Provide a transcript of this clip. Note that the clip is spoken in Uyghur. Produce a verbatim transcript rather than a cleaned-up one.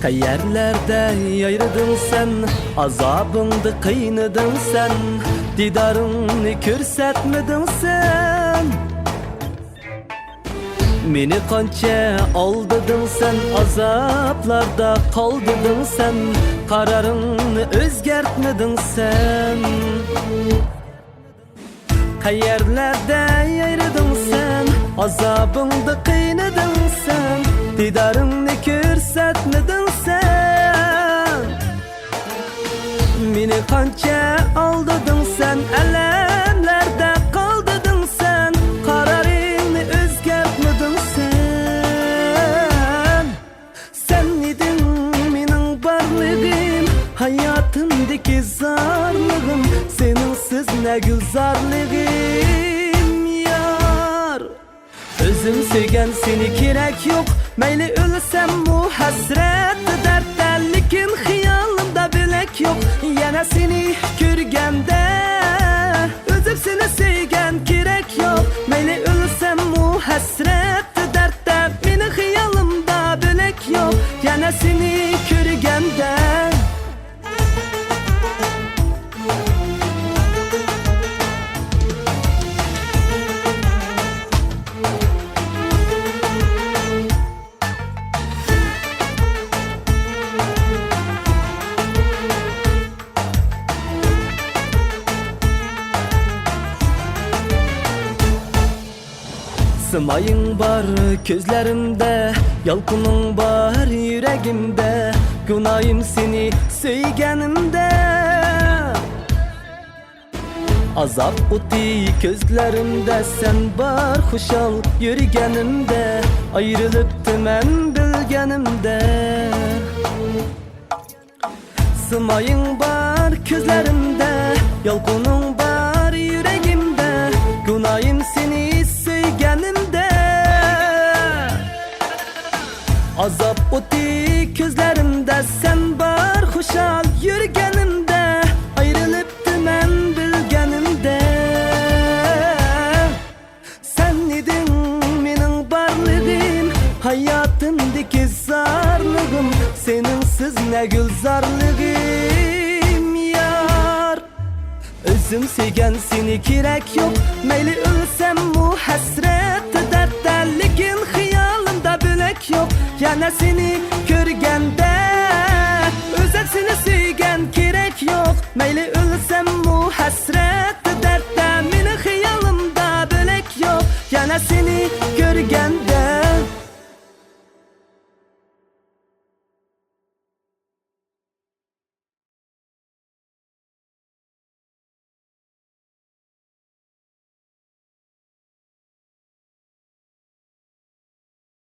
قەيەرلەردە يايرىدىڭ سەن، ئازابىڭدا قىينىدىڭ سەن، دىدارىڭنى كۆرسەتمىدىڭ سەن. مېنى قانچە ئالدىدىڭ سەن، ئازابلاردا قالدىدىڭ سەن، قارارىڭنى ئۆزگەرتمىدىڭ سەن. قەيەرلەردە يايرىدىڭ سەن، ئازابىڭدا قىينىدىڭ سەن، دىدارىڭنى كۆرسەتمىدىڭ سەن. مېنى قانچە ئالدىدىڭ سەن، ئەلەملەردە قالدىدىڭ سەن، قارارىڭنى ئۆزگەرتمىدىڭ سەن. سەن ئىدىڭ مېنىڭ بارلىقىم، ھاياتىمدىكى زارلىقىم، سېنىڭسىز نە گۈلزارلىقىم، يار. ئۆزۈم سۆيگەن سېنى كېرەك يوق، مەيلى ئۆلسەممۇ ھەسرەتتە، دەردتە، لېكىن خىيالىمدا بۆلەك يوق، يەنە سېنى كۆرگەندە. ئۆزۈم سېنى سۆيگەن كېرەك يوق، مەيلى ئۆلسەممۇ ھەسرەتتە، دەردتە، مېنىڭ خىيالىمدا بۆلەك يوق، يەنە سېنى كۆرگەندە. سىمايىڭ بار كۆزلىرىمدە، يالقۇنۇڭ بار يۈرىكىمدە، گۇناھىم سېنى سۆيگىنىمدە. ئازاب ئوتى كۆزلىرىمدە، سەن بار خۇشال يۈرگىنىمدە، ئايرىلىپتىمەن بىلگىنىمدە. سىمايىڭ بار كۆزلىرىمدە، يالقۇنۇڭ بار يۈرىكىمدە، گۇناھىم سېنى سۆيگىنىمدە. ئازاب ئوتى كۆزلىرىمدە، سەن بار خۇشال يۈرگىنىمدە، ئايرىلىپتىمەن بىلگىنىمدە. سەن ئىدىڭ مېنىڭ بارلىقىم، ھاياتىمدىكى زارلىقىم، سېنىڭسىز نە گۈلزارلىقىم، يار. ئۆزۈم سۆيگەن سېنى كېرەك يوق، مەيلى ئۆلسەممۇ ھەسرەتتە، دەردتە، لېكىن خىيالىمدا بۆلەك يوق، يەنە سېنى كۆرگەندە. ئۆزۈم سېنى سۆيگەن كېرەك يوق، مەيلى ئۆلسەممۇ ھەسرەتتە، دەردتە، مېنىڭ خىيالىمدا بۆلەك يوق، يەنە سېنى